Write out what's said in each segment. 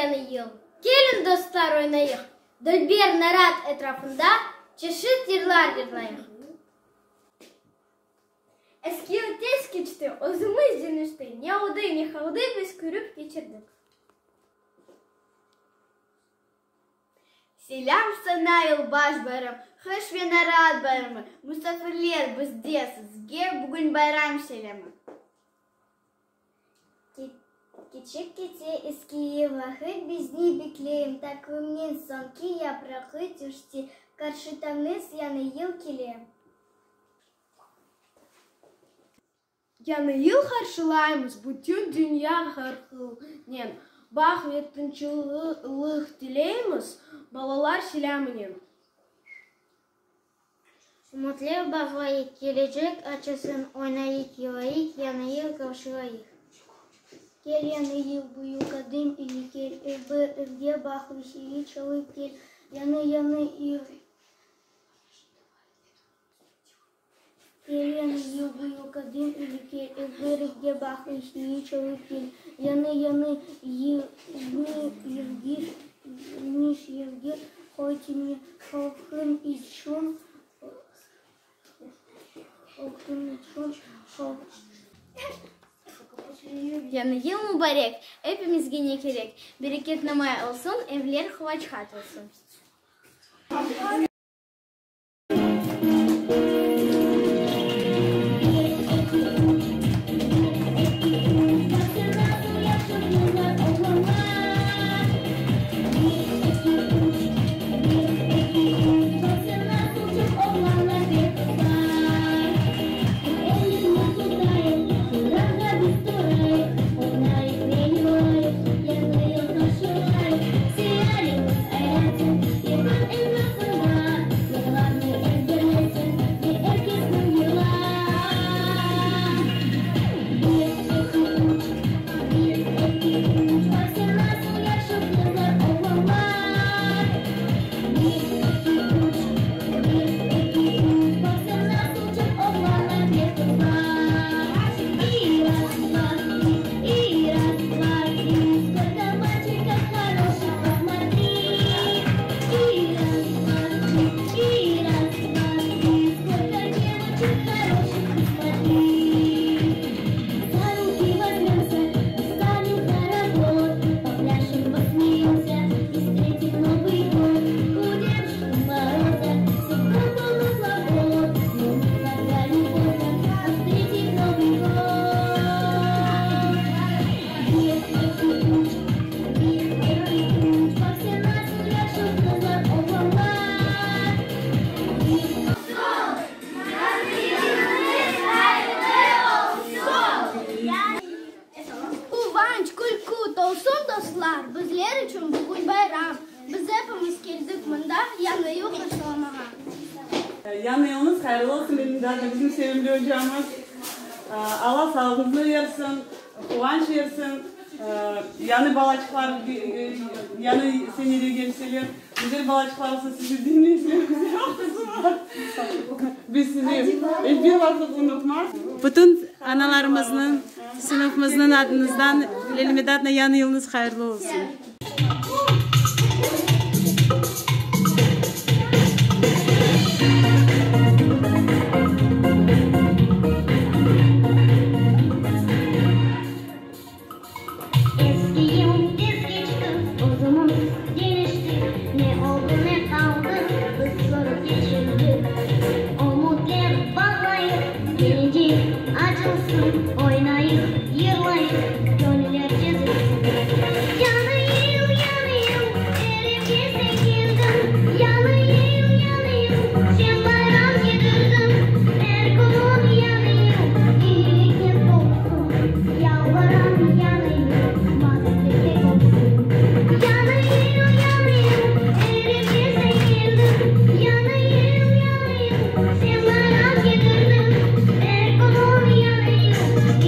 Yañı yıl, keliñ dostlar oynayıq, Dülber narat etrafında çeşit yırlar yırlayıq. Eski yıl tez keçti, özümiz deñişti, Ne oldı, ne qaldı biz körip keçirdik. Selâm saña, yılbaş bayram, hoş ve naraat bayramı, Musafirler, bizde sizge bugün bayram selâmı. Keçip kete eski yıl, vaqıt bizni bekley, Taqvimniñ soñki yaprağı tüşti, qarşıtamız yañı yıl kele. Yañı yıl qarşılaymız bütün dünya halqınen, Baht ve tınçlıq tileymiz balalar selâmınen. Ümütler bağlayıq, kelecek açılsın, Oynayıq, yırlayıq, yañı yıl qarşılayıq. Kel, yañı yıl, büyük adım ile kel, Er bir evge bahtlı sevinç alıp kel. Yañı, yañı yıl. Kel, yañı yıl, büyük adım ile kel, Er bir evge bahtlı sevinç alıp kel. Yañı, yañı yılnı yürgüş yerge qoy, Tümü halqıñ içün, halqıñ içün Yañı yıl mubarek, epimizge ne kerek, Bereket nomay olsun, evler quvançqa tolsun. Bir, eki, üç, bir, eki, üç, baqsa nasıl yahşı qızlar, oğlanlar. Bir, eki, üç, bir, eki, üç, baqsa nasıl çoq oğlanlar ve qızlar. Ellerni tutayıq, sırağa biz turayıq, oynayıq ve yırlayıq, yañı yıl qarşılayıq. Seyaremiz aylansın, yaqın etrafında, yırlarnı ezberlesin ve er kesniñ yırlar. Bir, eki, üç, bir, eki, üç, baqsa nasıl yahşı qızlar, oğlanlar. Bir, eki, üç, bir, eki, üç, baqsa nasıl çoq oğlanlar ve qızlar. I raz, dva, tri, i raz, dva, tri, skolko malçikov horoşih, posmotri. I raz, dva, tri, i raz, dva, tri, skolko devoçek horoşih, posmotri. За руки возьмемся и станем хоровод, Попляшем, посмеемся и встретим Новый год. У Дедушки Мороза всегда полно хлопот, но никогда не поздно нам встретить Новый год. Bir, eki, üç, bir, eki, üç, baqsa nasıl yahşı qızlar, oğlanlar. Bir, Yañı yılıñız hayırlı olsun! Quvanç, külkü tolsun, dostlar, bizler içün bugün bayram. Biz epimiz keldik mında Yañı yıl qarşılamağa. Yañı yılıñız hayırlı olsun, Elmira bizim sevimli ocamız. Alla sağlığıñıznı versin, quvanç versin. Yañı balaçıqlar yañı senede kelseler, güzel balaçıqlar olsa sizni diñleseler, güzel oqusınlar. Biz sizi iç bir vaqıt unutmaz. Bütün analarımıznıñ, sınıfımıznıñ adınızdan Elmidadna yañı yılıñız hayırlı olsun! Eski yıl tez keçti, özümiz deñiştik, Ne oldı, ne qaldı, biz körip keçirdik. Ümütler bağlayıq, kelecek açılsın, Oynayıq, yırlayıq, göñüller çezilsin. Yañı yıl, yañı yıl, er evge sen keldiñ, Yañı yıl, yañı yıl, şeñ bayram ketirdiñ. Er künüñ yañı yıl, eyiliknen tolsun, Yalvaram, yañı yıl, mağfiret olsun. Yañı yıl, yañı yıl, er evge sen keldiñ, Yañı yıl, yañı yıl, şeñ bayram ketirdiñ. Er künüñ yañı yıl.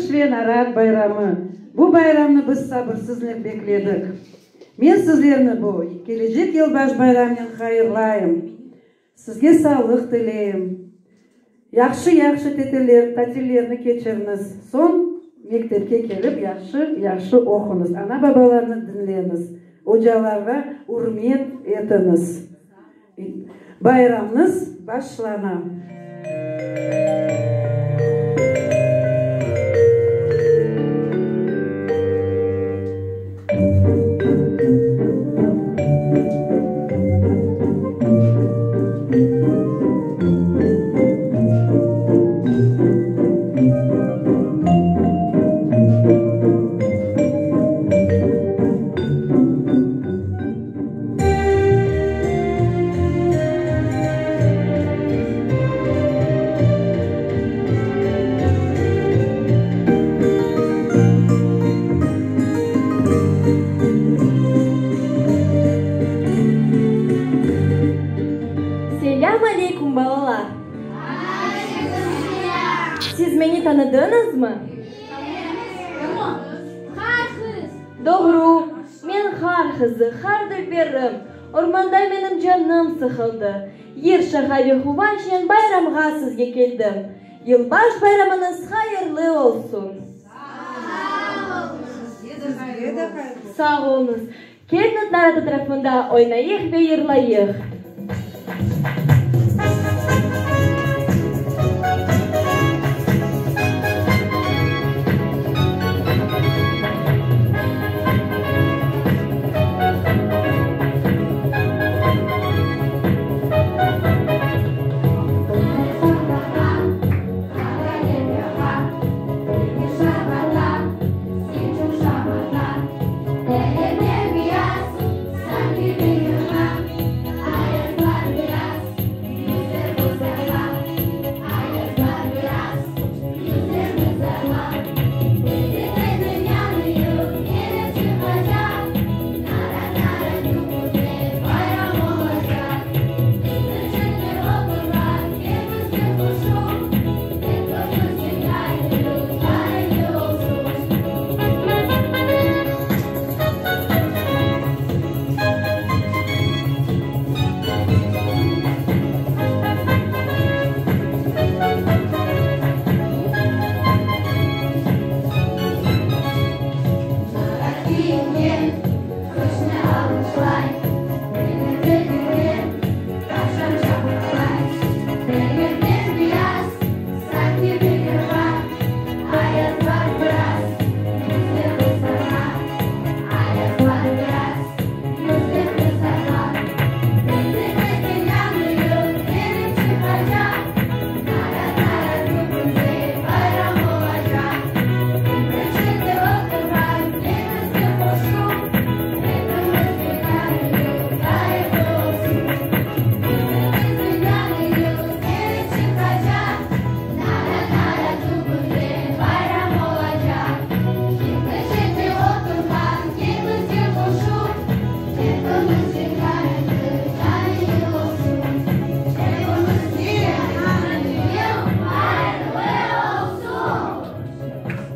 Qış ve narat bayramı. Bu bayramnı biz sabırsıznen bekledik. Men sizlerni bu kelecek yılbaş bayramınen hayırlayım. Sizge sağlıq tileyim. Yahşı-yahşı tatillerni keçiriñiz. Soñ mektepke kelip yahşı-yahşı oquñız. Ana-babalarnı diñleñiz. Ocalarğa ürmet etiñiz. Bayramnız başlana. Selâm aleyküm, balalar! Aleyküm selâm! Siz meni tanıdıñızmı? Doğru, men qar qızı, qar dülberim. Ormanda menim canım sıqıldı. Yır, şaqa ve quvançnen bayramğa sizge keldim. Yılbaş bayramıñız hayırlı olsun! Sağ oluñız! Keliñiz narat etrafında oynayıq ve yırlayıq!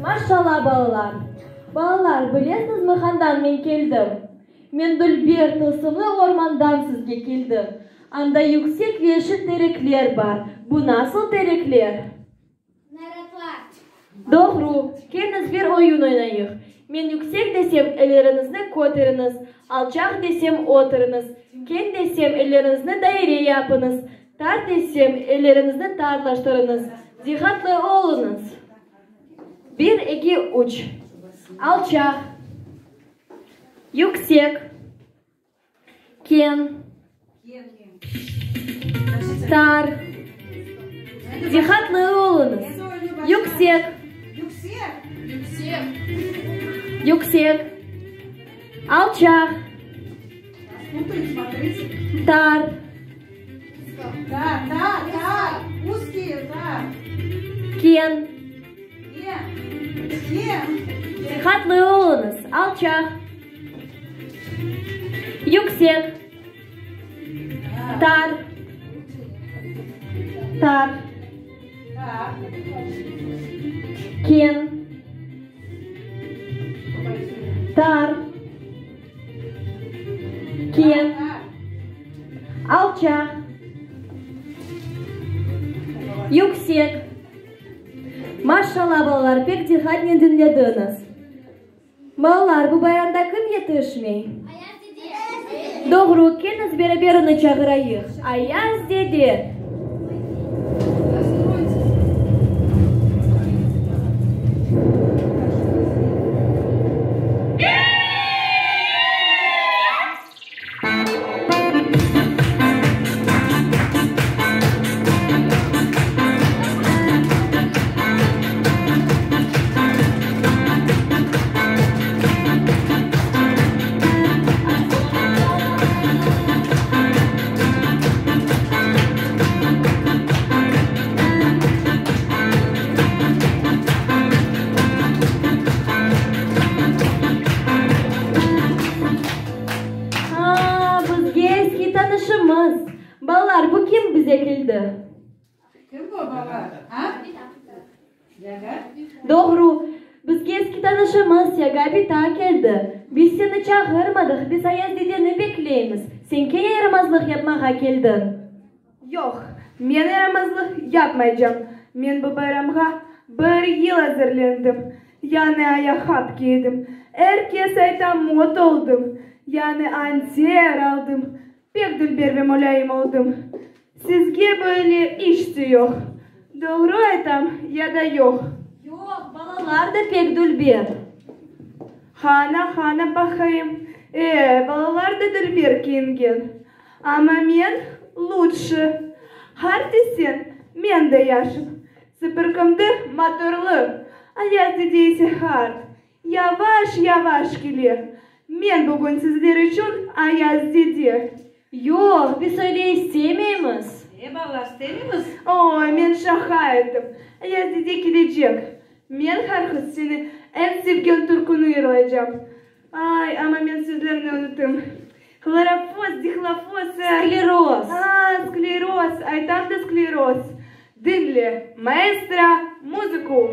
Maşalla, balalar! Balalar, bilesiñizmi qandan men keldim? Men dülber, tılsımlı ormandan sizge keldim. Anda yüksek ve yeşil terekler bar. Bu nasıl terekler? Naratlar. Doğru. Keliñiz bir oyun oynayıq. Men yüksek desem, elleriñizni köteriñiz, alçaq desem, oturıñız, keñ desem, elleriñizni daire yapıñız, tar desem, elleriñizni tarlaştırıñız. Diqqatlı oluñız. Bir, eki, üç. Alçaq. Yüksek. Keñ. Tar. Diqqatlı oluñız. Yüksek. Yüksek. Alçaq. Tar. Keñ. Diqqatlı oluñız. Alçaq. Yüksek. Tar. Tar. Keñ. Tar. Keñ. Alçaq. Yüksek. Maşallah, balalar, pek diqqatnen diñlediñiz. Balalar, bu bayramda kim yetişmey? Ayaz dede. Doğru, keliñiz beraber onı çağırayıq. Ayaz dede! A, bizge eski tanışımız. Balalar, bu kim bize keldi? Kim bu, balalar, a? Yaga? Doğru, bizge eski tanışımız Yaga bita keldi. Biz seni çağırmadıq, biz Ayaz dedeni bekleymiz. Sen kene yaramazlıq yapmağa keldiñ. Yoq, men yaramazlıq yapmaycam. Men bu bayramğa bir yıl azırlendim. Yañı ayaqqap kiydim, er kes ayta mot oldım, yañı anter aldım, pek dülber ve mulâyim oldım. Sizge böyle iş te yoq. Doğru aytam ya da yoq? Yoq, balalar da pek dülber. Qana, qana baqayım. E, balalar da dülber kiyingen. Amma men lutşı. Qart desen, men de yaşım. Sıpırqımdı motorlı. Ayaz dede ise qart. Yavaş-yavaş kele. Men bugün sizler içün Ayaz dede. Yoq, biz öyle istemeymiz. E, balalar, istemeymiz? Oy, men şaqa ettim. Ayaz dede kelecek. Men qarqız seni eñ sevgen türküni yırlaycam. Ay, amma men sözlerini unutım. Hlorofos, dihlofos. Skleroz. A, skleroz, aytam da skleroz. Diñle, maestro, muzıku!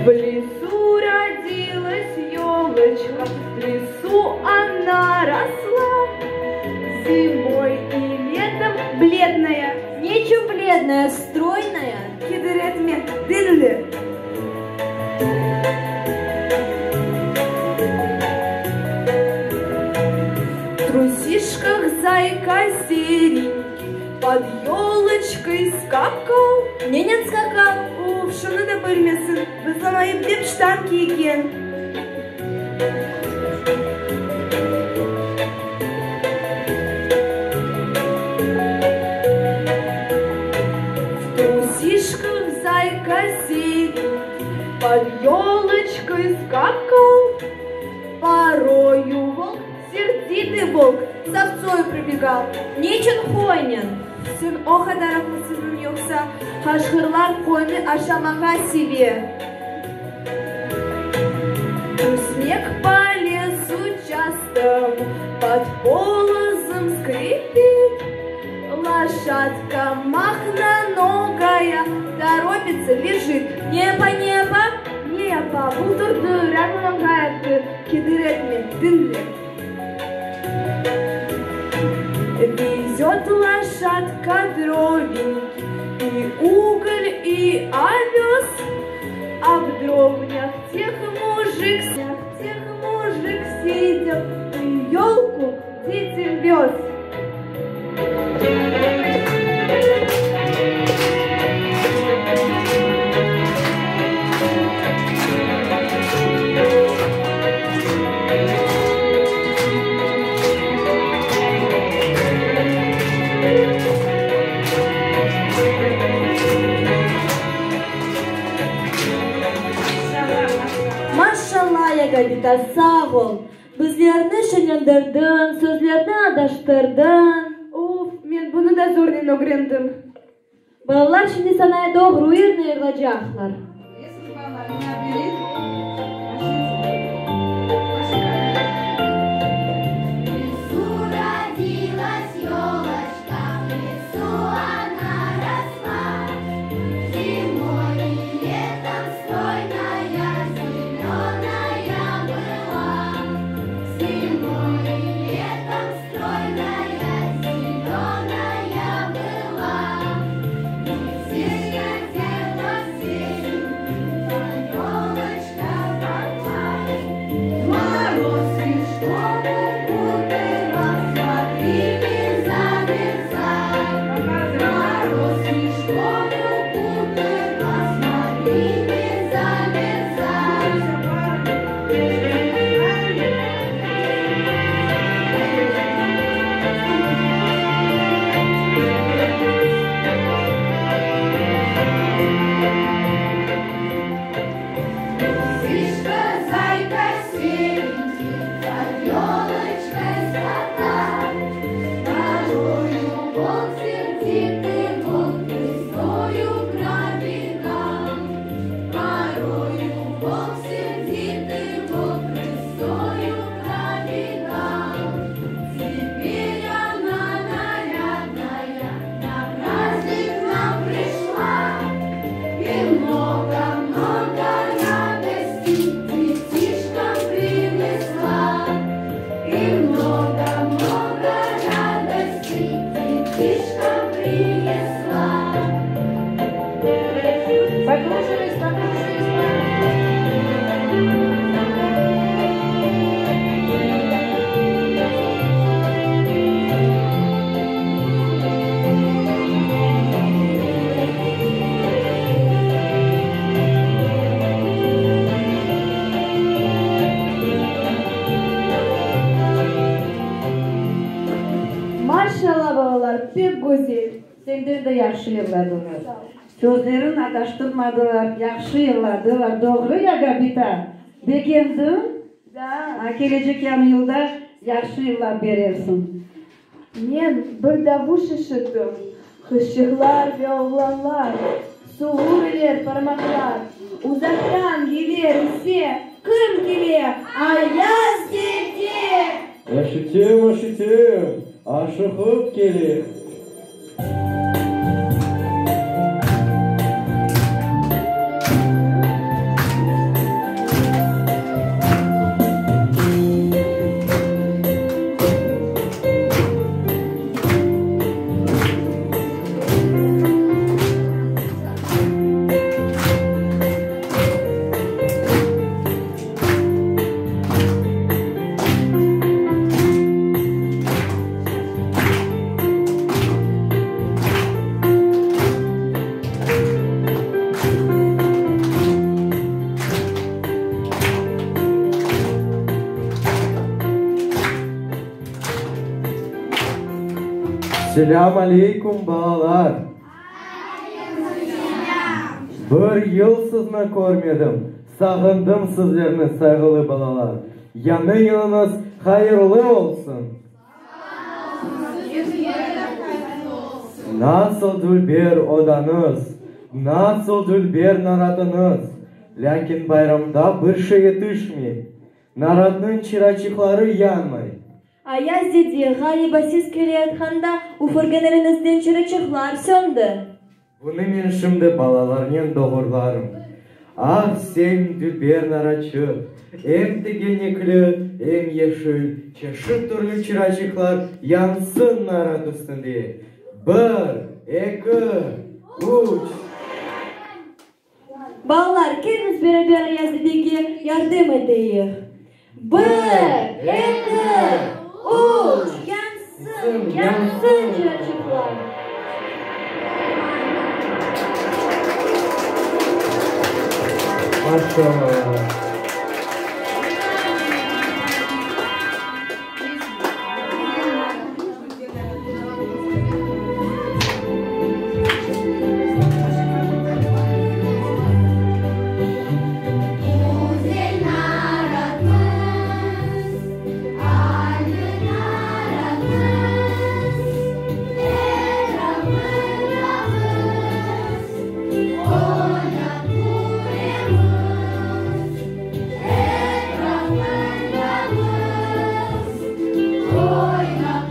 V lesu rodilась ёлочка, в лесу она росла, Зимой и летом бледная. Neçün бледная, стройная? Keder etme, diñle! V трусишках зайка серенький под елочкой скакал. Nenen skakal? Uf, şunı da bilmesiñ, bızlamayıp dep ştan kiygen. V трусишках зайка серенький под елочкой скакал. Порою волк, сердитый волк, с овцою прибегал. Neçün qoynen? Sen o qadar aqılsızmıñ yoqsa? Qaşqırlar qoynı aşamağa seve. Снег по лесу частому под полозом скрипит. Лошадка махноногая торопится, бежит. Ne yapa, ne yapa? Ne yapa? Boldurdı, rağmanğa etti, keder etme, diñle. Везет лошадка дровеньки, и уголь, и овес. А в дровнях тех мужик, тех мужик сидел, и елку детям вез. Maşalla, Yaga bita, sağ ol! Bizlerni şeñlendirdiñ, sözlerni adaştırdıñ. Uf, men bunı da zornen ögrendim. Balalar şimdi saña doğru yırnı yırlacaqlar. Покружись, покружись, Maşalla, balalar, pek güzel. Senden de yahşı yırladılar. Sözlerin adaştırmadılar, yahşı yırladılar. Doğru ya, Gabita? Begendiñ? Da. Kelecek yañı yılda yahşı yırlap berersiñ. Men bir davuş işittim, qızçıqlar ve oğlanlar, suvurıler parmaqlar, uzaqtan keler ise, kim kele, Ayaz dede! Eşitem, eşitem, aşıqıp kele. Selâm aleyküm, balalar! Bir yıl sizni körmedim, sağındım sizlerni, sayğılı balalar. Yañı yılıñız hayırlı olsun! Nasıl dülber odañız, nasıl dülber naratıñız! Lâkin bayramda bir şey yetişmey, naratnıñ çıraçıqları yanmay. Ayaz dede, ğaliba siz keleyatqanda üfürgenleriñizden çıraçıqlar söndi. Bunı men şimdi balalarnen doğurlarım. Ah, sen, dülber naraçıq, em tegenekli, em yeşil, çeşit türlü çıraçıqlar yansın narat üstünde. Bir, eki, üç. Balalar, keliñiz beraber Ayaz dedege yardım eteyik. Bir, eki, üç, yansın, yansın çıraçıqlar! Maşallah! Güzel naratımız, aydın naratımız, Etrafında biz oynap külemiz. Etrafında biz oynap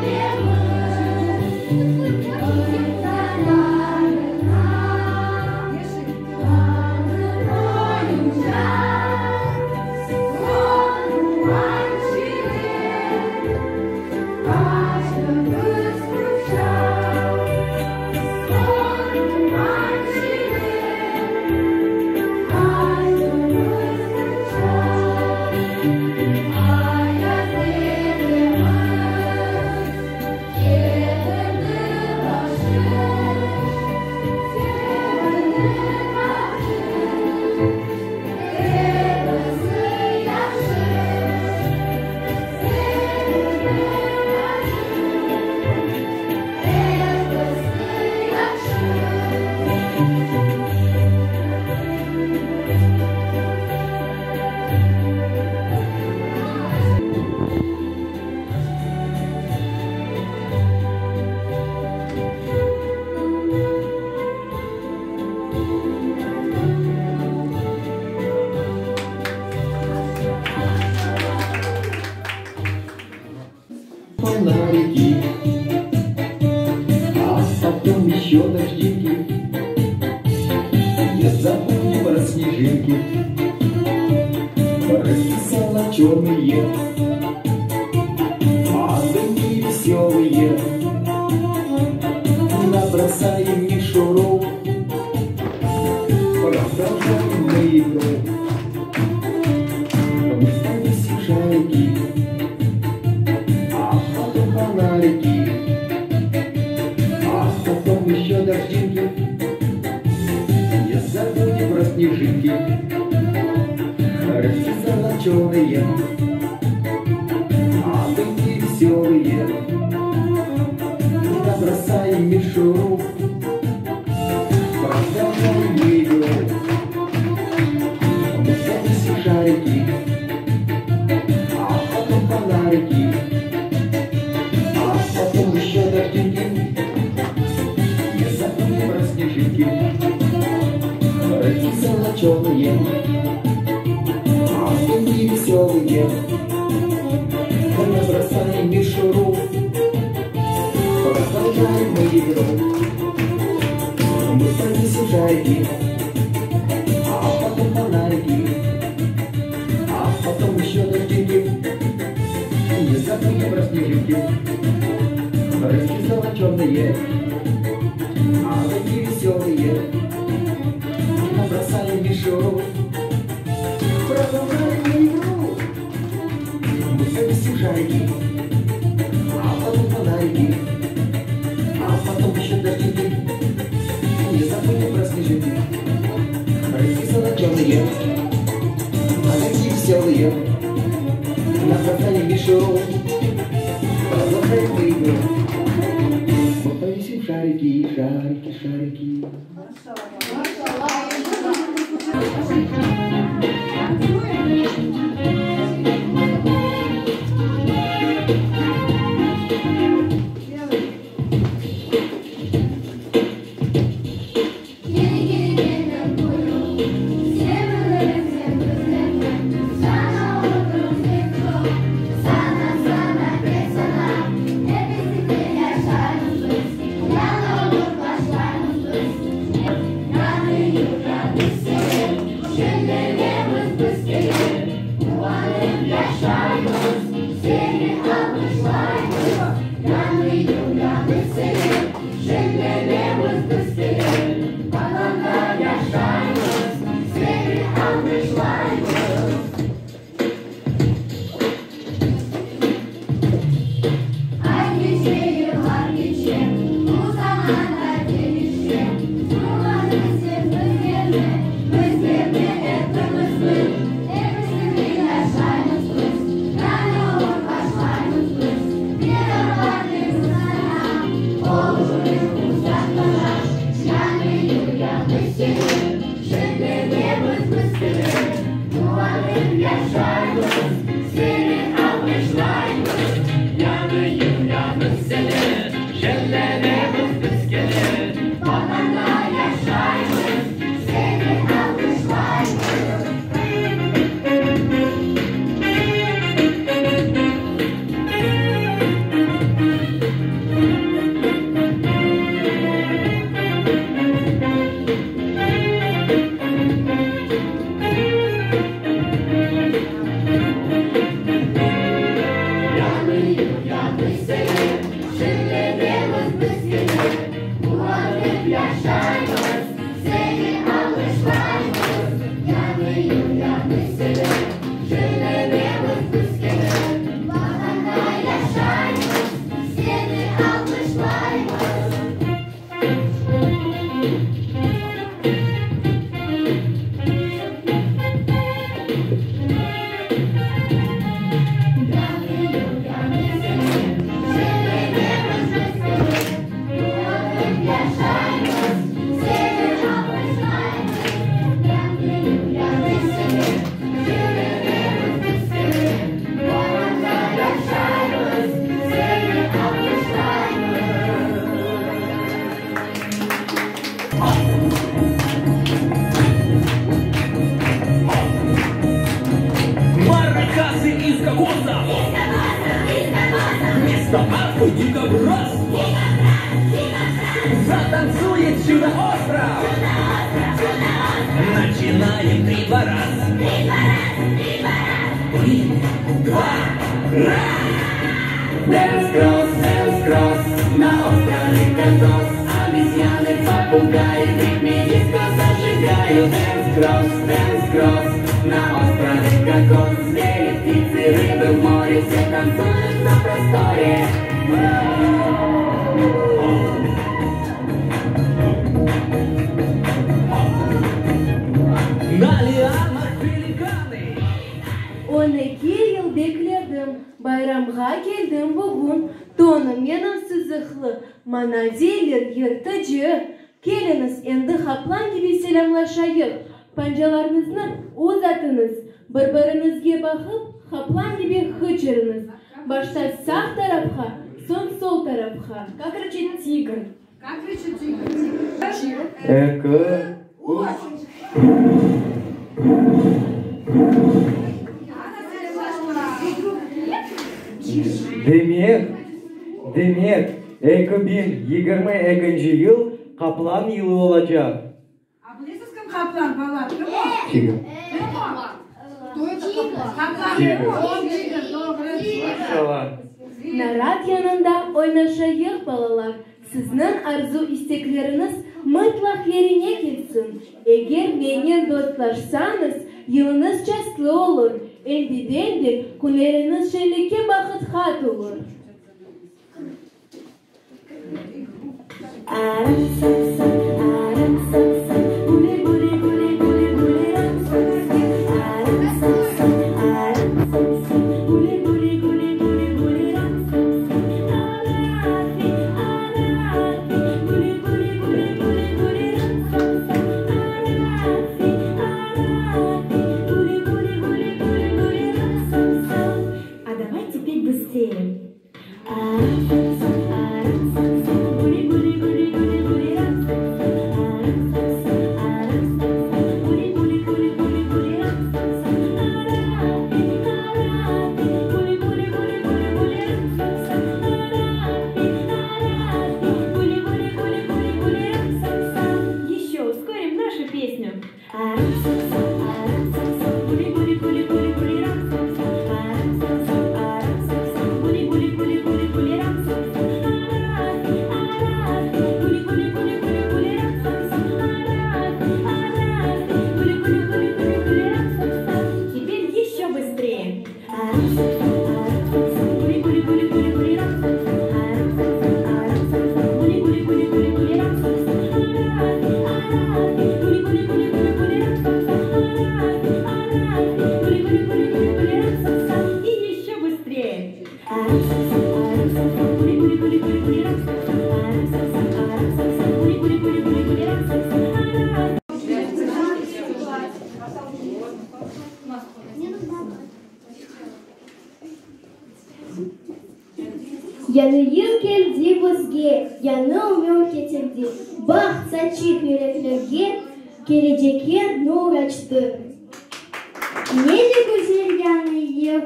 külemiz. Pınarlarına dalır oyuncaq, Soñ quvanç ile açtı biz quçaq. Soñ quvanç ile açtı biz quçaq. Ayaz dedemiz ketirdi bahşış, Sevindik artıq, episi yahşı. Sevindik artıq, episi yahşı. Фонарики, а потом еще дождики. Не забудем про снежинки, про золоченые, огни веселые. Набросаем мишуру. игру. Мы повесим шарики, а потом фонарики, а потом еще дождинки. Не забудем про снежинки, рыбки золоченые, а дымки веселые. Набросаем мишуру, продолжаем игру. Мы повесим шарики, а потом фонарики, а потом еще дождинки. Не забудем про снежинки, рыбки золоченые, а дымки веселые. Мы набросаем мишуру, продолжаем мы игру. Мы повесим шарики, а потом фонарики, а потом еще дождинки. Не забудем про снежинки, рыбки золоченые, а такие веселые. Набросаем мишуру, продолжаем мы игру. Мы повесим шарики, а потом фонарики, а потом еще дождинки. Не забудем про снежинки, рыбки золоченые, а такие веселые. Набросали мишуру, продолжаем мы игру. Мы повесим шарики, шарики, шарики. Маракасы из кокосов. Вместо арфы дикобраз. Затанцует чудо-остров. Начинаем три-два раз. Три, два, раз. Dance cross, dance cross, на острове Кокос. Обезьяны, попугаи в ритме диско зажигают. Cross, Dance Cross На острове Кокос Звери, птицы, рыбы в море Все танцуют на просторе На лианах пеликаны On eki yıl bekledim, bayramğa keldim bugün, Tonum menim sızıqlı, maña deyler yırtıcı. Keliñiz, endi qaplan kibi selâmlaşayıq, pancalarıñıznı uzatıñız, bir-biriñizge baqıp, qaplan kibi hıçırıñız. Başta sağ tarafqa, soñ sol tarafqa. Как рычит тигр? Как рычит тигр? Eki, üç. Demek, demek, 2022 yıl Qaplan yılı olacaq. A bilesiz kim qaplan, balalar? Kim o? Tigr. Kim o? Кто это qaplan? Tigr. O, tigr, doğru. Maşallah. Narat yanında oynaşayıq, balalar, Sizniñ arzu-istekleriñiz mıtlaq yerine kelsin. Eger mennen dostlaşsañız, yılıñız çastlı olur, endiden de künleriñiz şeñlikke, bahıtqa tolur. А давайте петь быстрее. Еще ускорим нашу песню. Теперь еще быстрее. И еще быстрее. Yañı yıl keldi bizge, yañı ömür ketirdi, Baht saçıp yüreklerge, kelecekke nur açtı. Ne de güzel yañı yıl,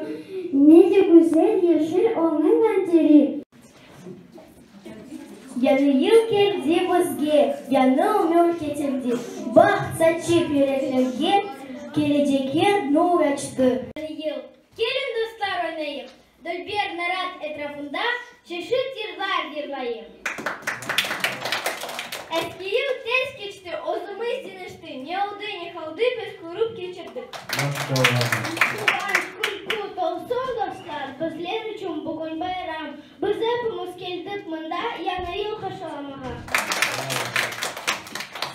ne de güzel yeşil onıñ anteri. Yañı yıl keldi bizge, yañı ömür ketirdi, Baht saçıp yüreklerge, kelecekke nur açtı. Yañı yıl, keliñ dostlar oynayıq, Dülber narat etrafında çeşit yırlar yırlayıq. Eski yıl tez keçti, özümiz deñişti, ne oldı, ne qaldı biz körip keçirdik. Maşallah. Quvanç, külkü tolsun, dostlar, bizler içün bugün bayram. Biz epimiz keldik mında Yañı yıl qarşılamağa.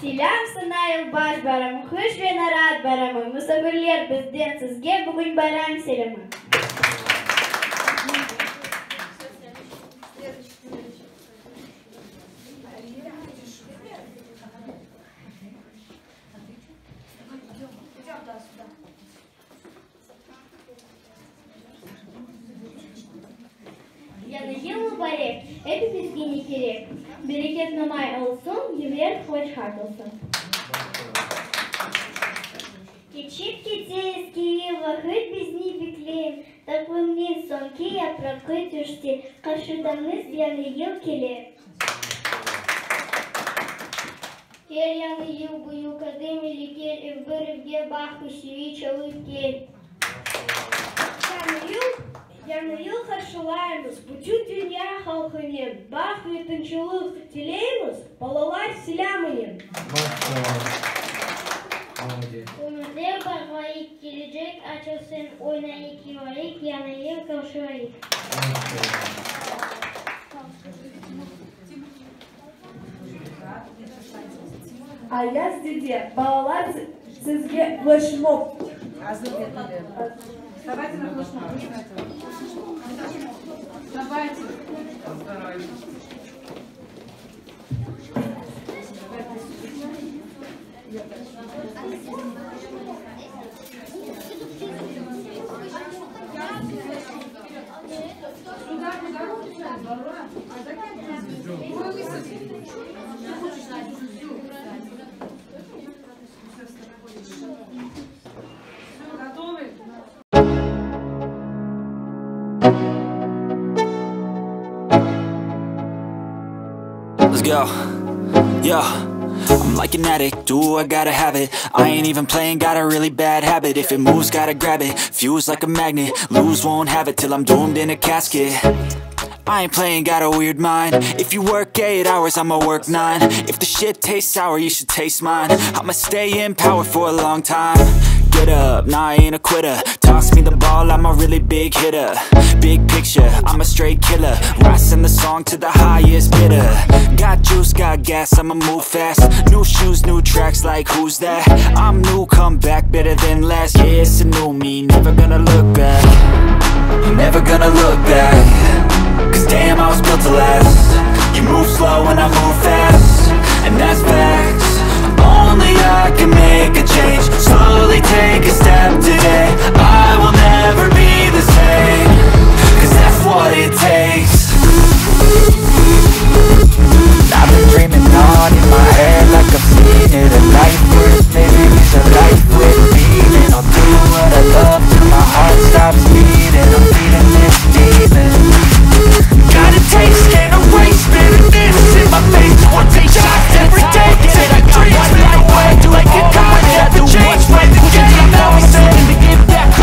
Selâm saña, yılbaş bayramı, hoş ve narat bayramı, Musafirler, bizden sizge bugün bayram selâmı. Yañı yıl mubarek, epimizge ne kerek? Bereket nomay olsun, evler hoş-hat olsun. Keçip kete eski yıl, vaqıt bizni bekley, Taqvimniñ soñki yaprağı tüşti, qarşıdamız yañı yıl kele. Kel, yañı yıl, büyük adım ile kel, er bir evge baht sevinç alıp kel. Yañı yıl, yañı yıl qarşılaymız bütün dünya halqınen, baht ve tınçlıq tileymiz, balalar selâmınen. Maşallah. Молодец. açılsın, oynayıq, yırlayıq, Yañı yıl qarşılayıq. Ayaz dede, balalar sizge fleşmob. Let's go. Yo. I'm like an addict, do I gotta have it I ain't even playing, got a really bad habit If it moves, gotta grab it, fuse like a magnet Lose, won't have it till I'm doomed in a casket I ain't playing, got a weird mind If you work 8 hours, I'ma work 9 If the shit tastes sour, you should taste mine I'ma stay in power for a long time Get up, nah I ain't a quitter Toss me the ball, I'm a really big hitter Big picture, I'm a straight killer Rising the song to the highest bidder Got juice, got gas, I'ma move fast New shoes, new tracks, like who's that? I'm new, come back, better than last Yeah, it's a new me, never gonna look back Never gonna look back Cause damn, I was built to last You move slow and I move fast And that's facts Only I can make a change Slowly take a step today I will never be the same Cause that's what it takes I've been dreaming on in my head like I've seen it A life worth living is a life with meaning I'll do what I love till my heart stops beating I'm feeding this demon Got a taste, can't erase bitterness in my face One take shots every day, till I dreams fade away Like a card, never change, play the game that we say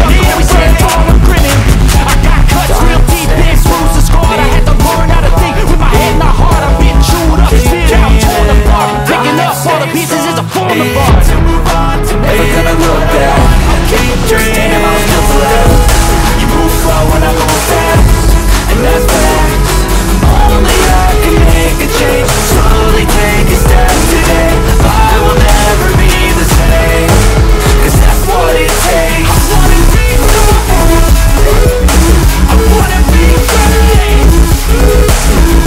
Need a friend, I'm grinning I got cuts real deep, it's bruised and scarred I had to learn how to think with my head not hard I've been chewed up, spit out, torn apart Picking up all the pieces is a form of art Never gonna look back Cause damn, I was built to last You move slow and I move fast And that's facts Only I can make a change Slowly take a step today I will never be the same Cause that's what it takes I wanna be someone I wanna be great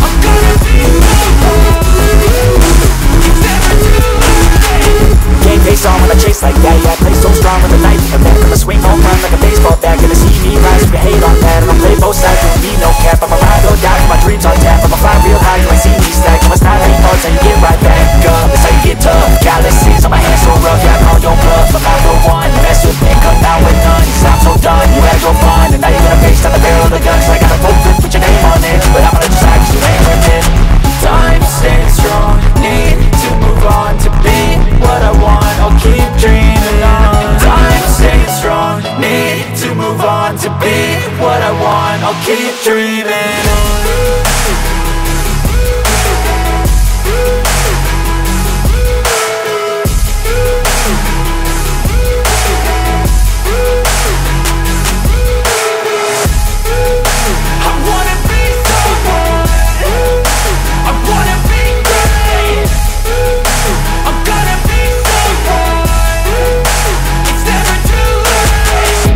I'm gonna be someone It's never too late Game face on when I chase like that Yeah, I play so strong with a knife in the back I'ma swing home run like a baseball bat Gonna see me rise, you can hate on that I don't play both sides, don't need no cap I'ma ride or die, my dreams on tap I'ma fly real high, you ain't see me slack No, it's not how you thoughts, how you get right back up That's how you get tough, calluses on my hands so rough Yeah, I call your bluff, I'm not the one Mess with me, come out with none Cause I'm so done, you had your fun And now you're gonna face down the barrel of the gun Cause I got a full clip, put your name on it But I'ma let you slide cause you ain't worth it Time staying strong, need to move on To be what I want, I'll keep dreaming on Time staying strong, need to move on To be what I want, I'll keep dreaming on I wanna be someone I wanna be great I'm gonna be someone It's never too late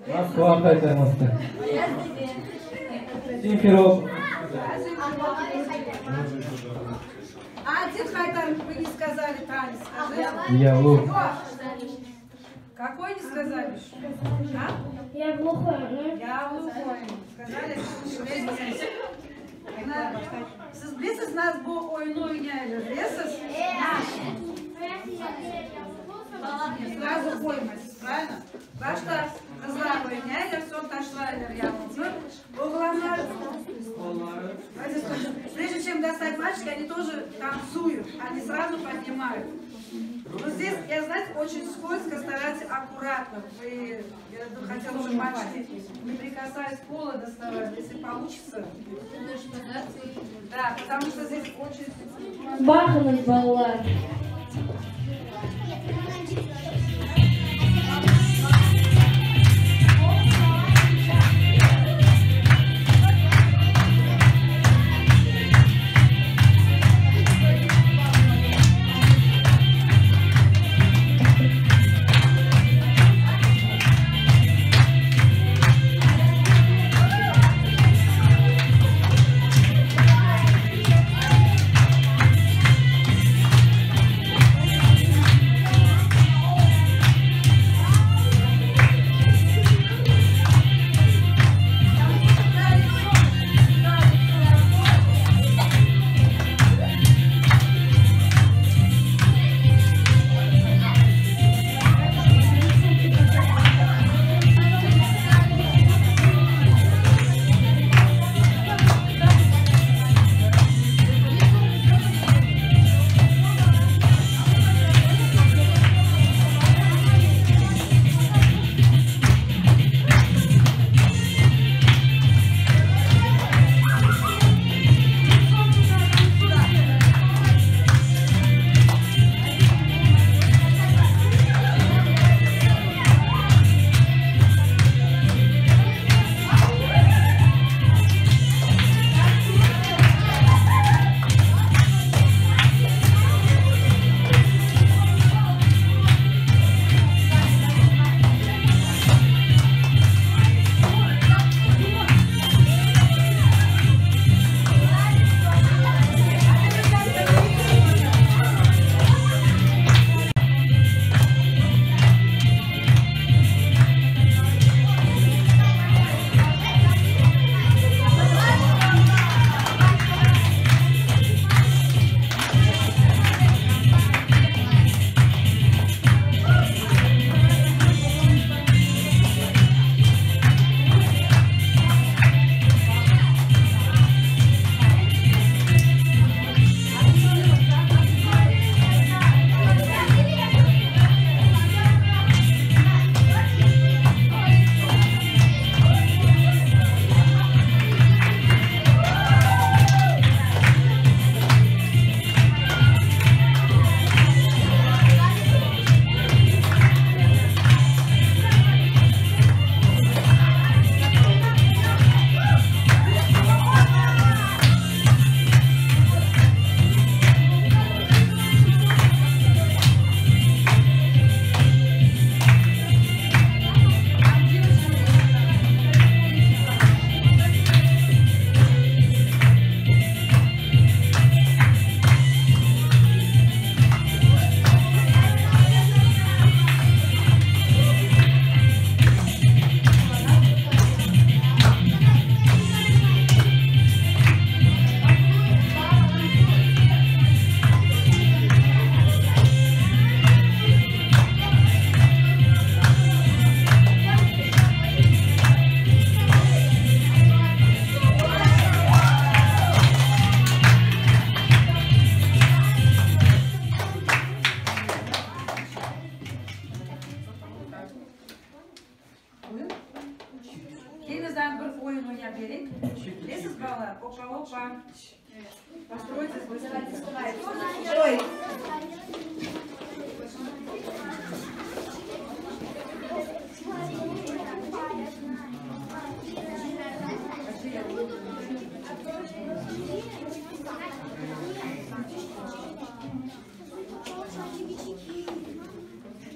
Moskva qaytarması. Simferopol. Один Хайтарм, вы не сказали танец, скажи. Yavru. Какой не сказали еще? А? Я глухой, ну. Я глухой. Сказали, Siz bilesiz nasıl bu oyunu oynaylar, bilesiz? Сразу qoymaysız, правильно? Başta qızlar oynaylar, soñ taşlaylar yavluqnı. мальчики, они тоже танцуют, они сразу поднимают. Но здесь, я, знаете, очень скользко, старайтесь аккуратно. Вы, я хотела уже мальчики, не прикасаясь пола доставать, если получится. Да, потому что здесь очень... Baqıñız, balalar. Keliñiz bir oyun oynap bereyik. Bilesiz balalar, opa, opa. Постройтесь быстренько. Стой.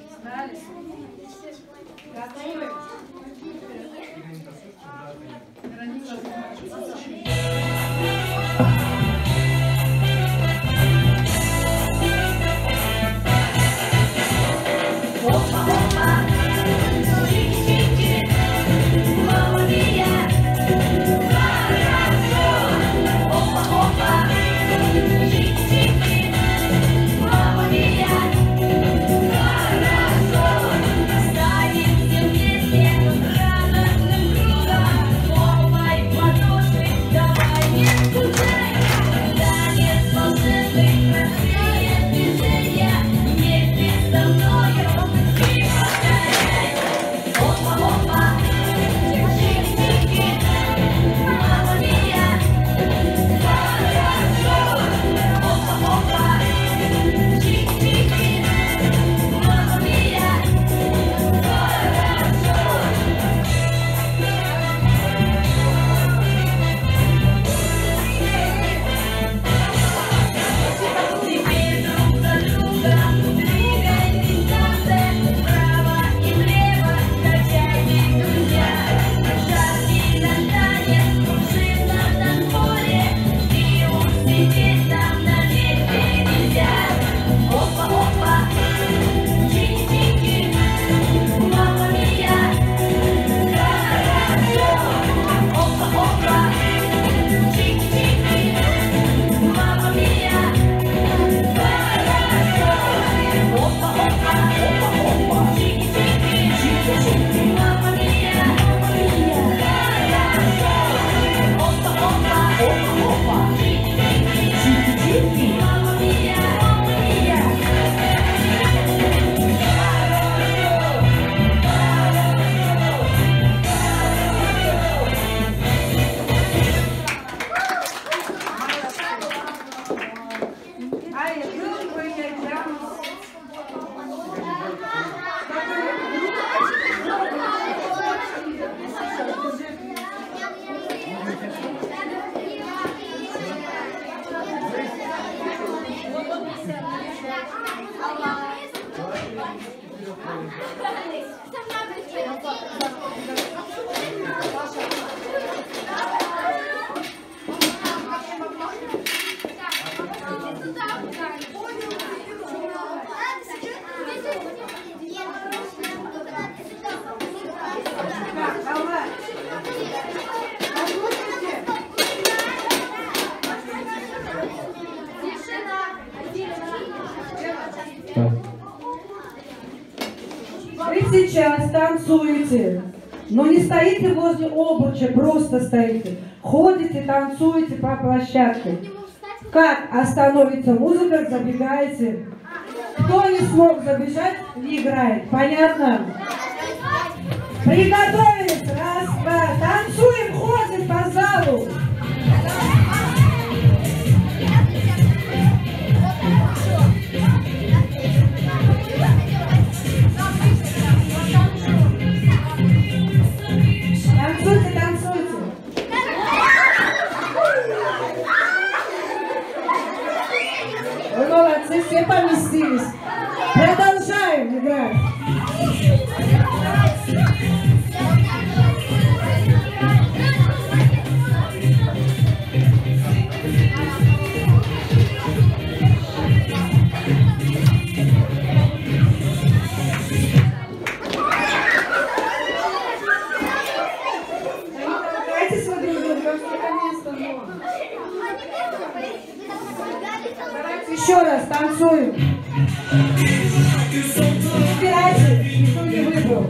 Встали. Готовы? Давай не скучай! Сейчас танцуете. Но не стоите возле обруча, просто стоите. Ходите, танцуете по площадке. Как остановится музыка, забегаете. Кто не смог забежать, не играет. Понятно? Приготовились. Раз, два. Танцуем, ходим по залу. Танцуйте, танцуйте. Вы молодцы, все поместились. Продолжаем играть. Толкайтесь вы друг друга, потому что это место много. Давайте еще раз танцуем. Выбирайте, никто не выбрал.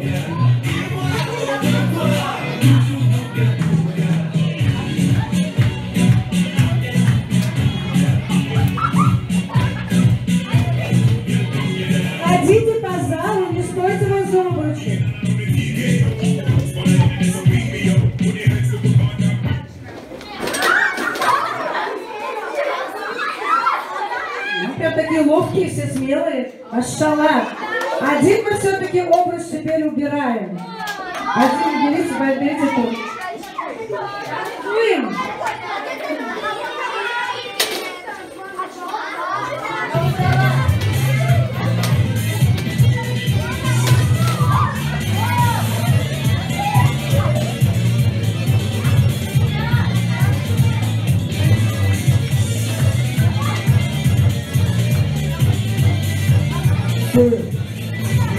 Ходите по залу, не стойте возле обруча. Ну, прям такие ловкие, все смелые. Машалла. Один мы все-таки обруч теперь убираем. Один уберите, уберите тут. Танцуем.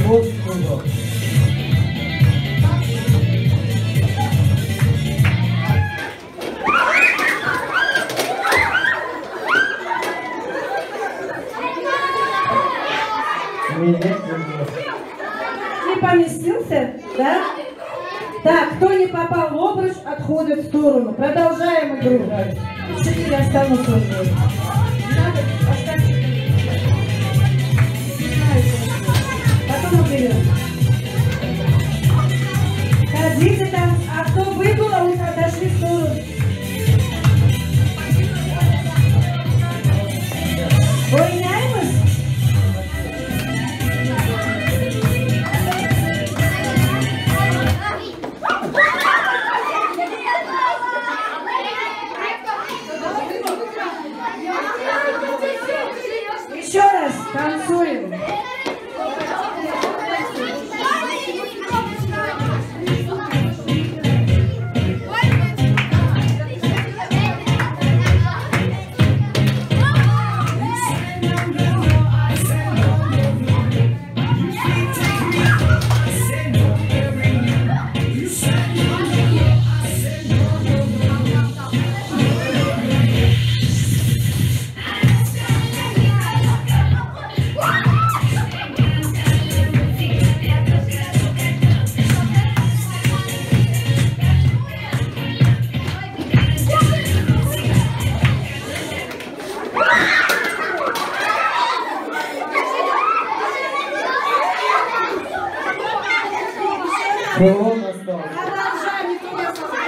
Вот Не поместился, да? Так, кто не попал в обруч, отходит в сторону. Продолжаем игру. Четыре останутся уже. Надо оставить. Потом уберем. Ходите там, а кто выбыл, а отошли в сторону. Oynaymız. Еще раз танцуем. Кулон остался. Продолжаем, никто не остался.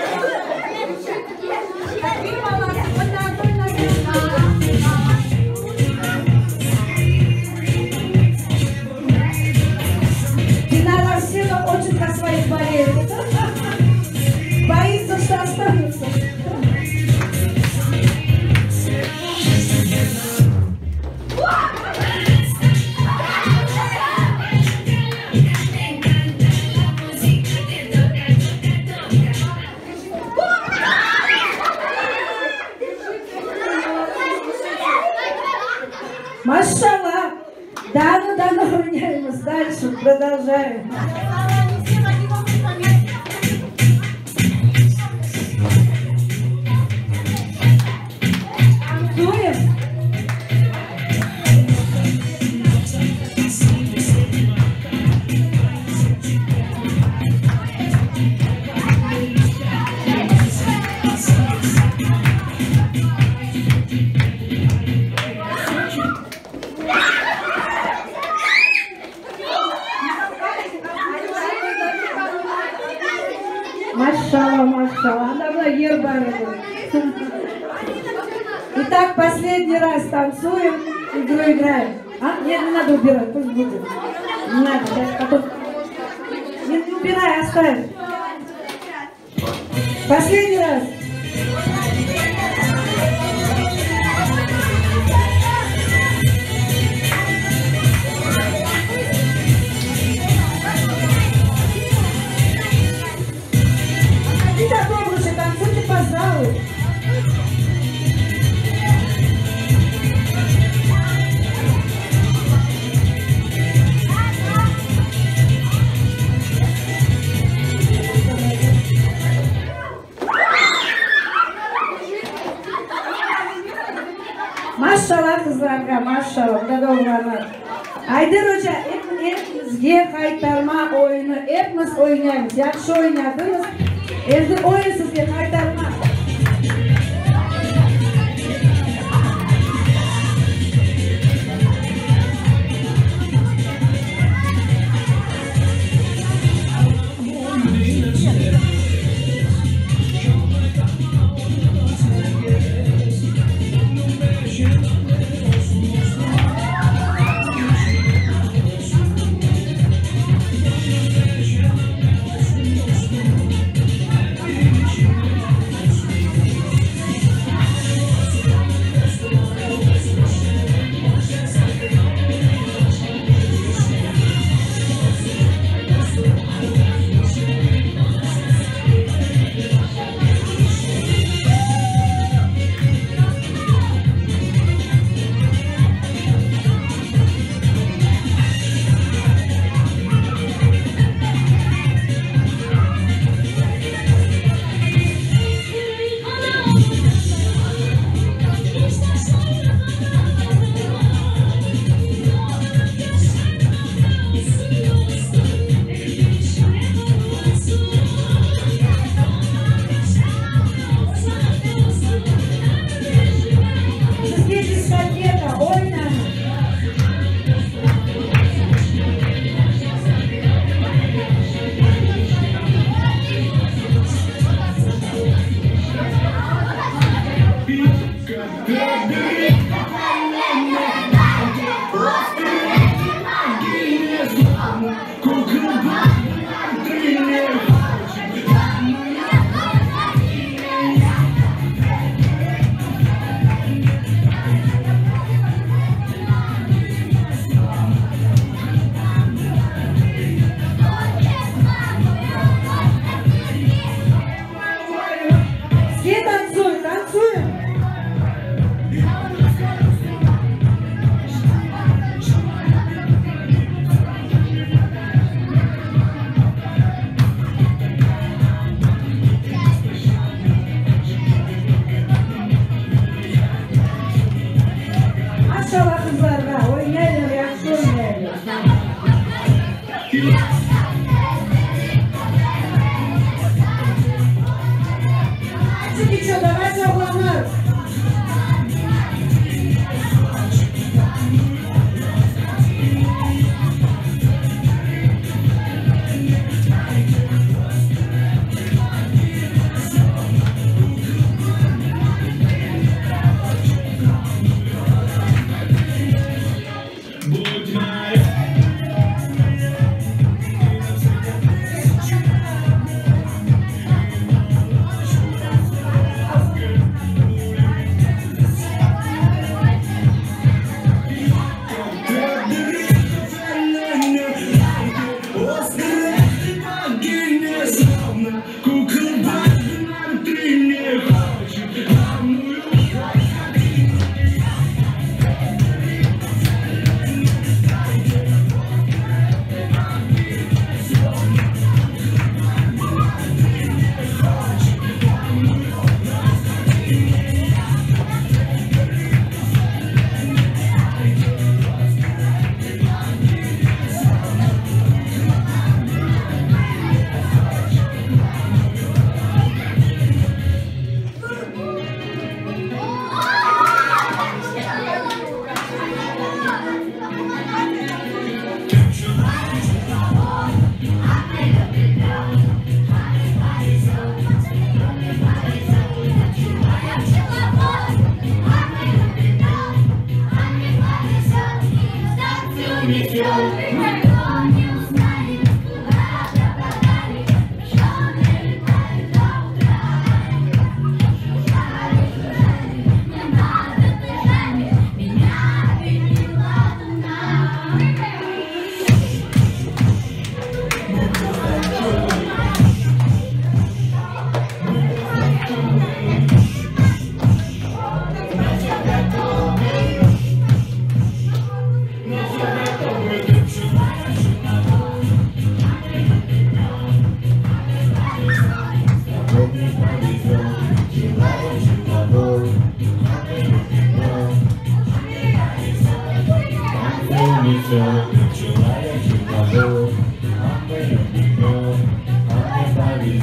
Какие молодцы, вот на одной ноге. Динара Арсенова очень за своих болеет. Боится, что останется. Машалла. Да, ну да, ну меняемся. Дальше продолжаем. Танцуем. Maşalla, maşalla. Anda mına yer bar edi. Итак, последний раз танцуем, игру играем. А? Нет, не надо убирать, пусть будет. Не надо, сейчас потом. Не, не убирай, оставь. Последний раз. Идите от обруча, танцуйте по залу. Maşalla qızlarğa, maşalla, mında da oğlanlar. Ayder oca, epimizge qaytarma oyunı, epimiz oynaymız. Yahşı oynadıñız. Endi oyun sizge qaytarma. Sizge diskoteka, oynañız. Все танцуют, танцуем. Maşalla qızlarğa, oynaylar, yahşı oynaylar. Еще, давайте oğlanlar.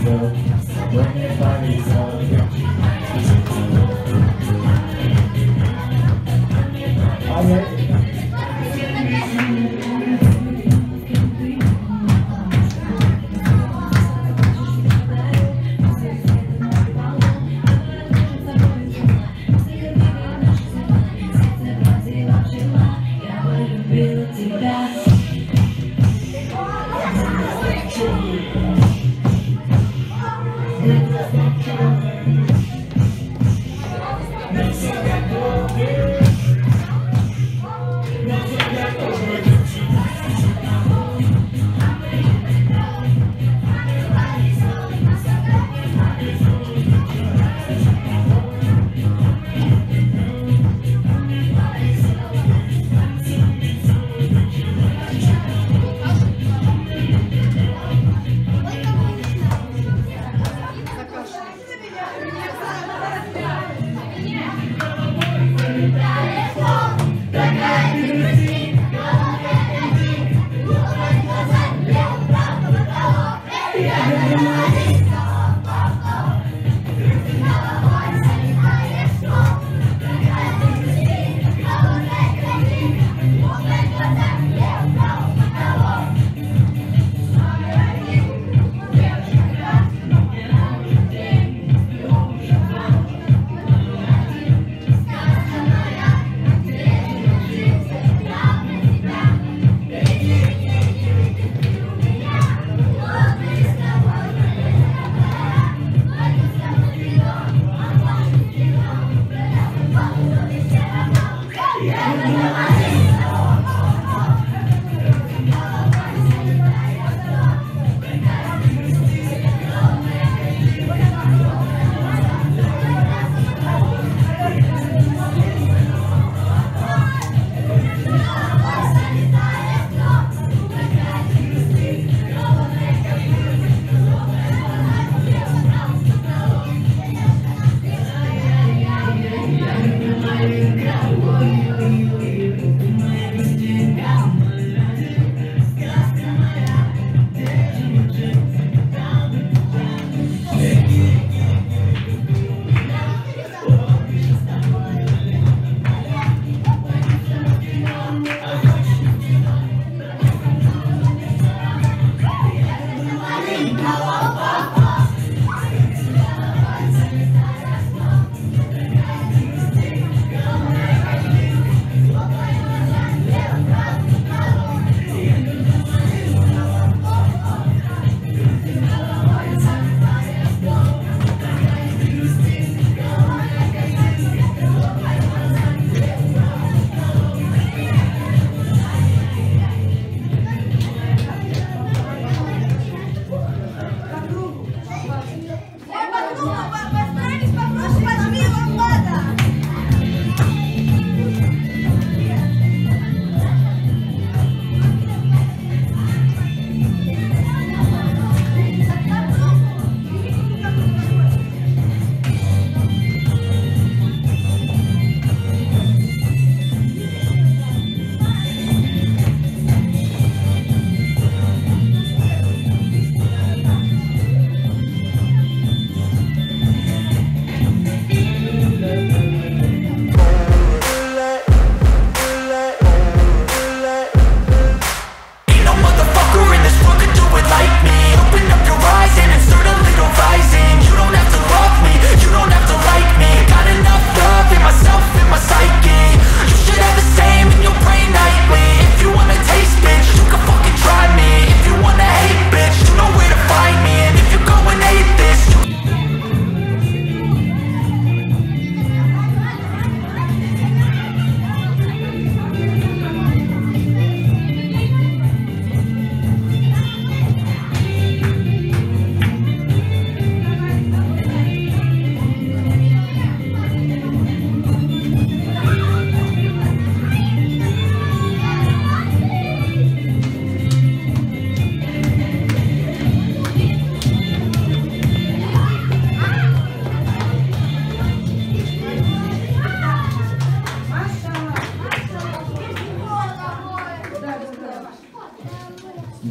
Повезет, с тобой мне повезет. Ай-яй.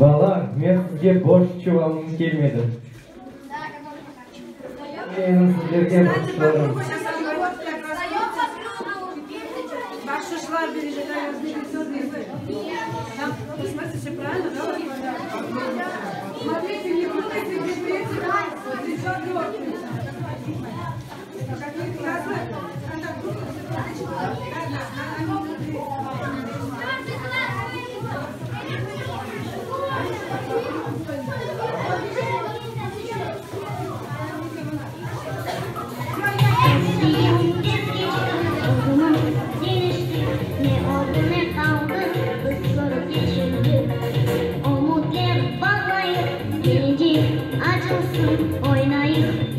Bala, men sizge boş çuvalnen kelmedim. Men sizlerge Встаньте по borçluyım. кругу, сейчас они вот так раскрутятся. Ваши шла пережидая, все вместе. Там, смотрите, все правильно, да? вот так? Смотрите, не путайте, не путайте, плечо легкое. Какие красные? А так, группа, все Да, да, они внутри. Gençliğim tez keçti, özümiz deñiştik, Ne oldı, ne qaldı, biz körip yeşildik. Ümütler bağlayıq, kelecek açılsın, Oynayıq.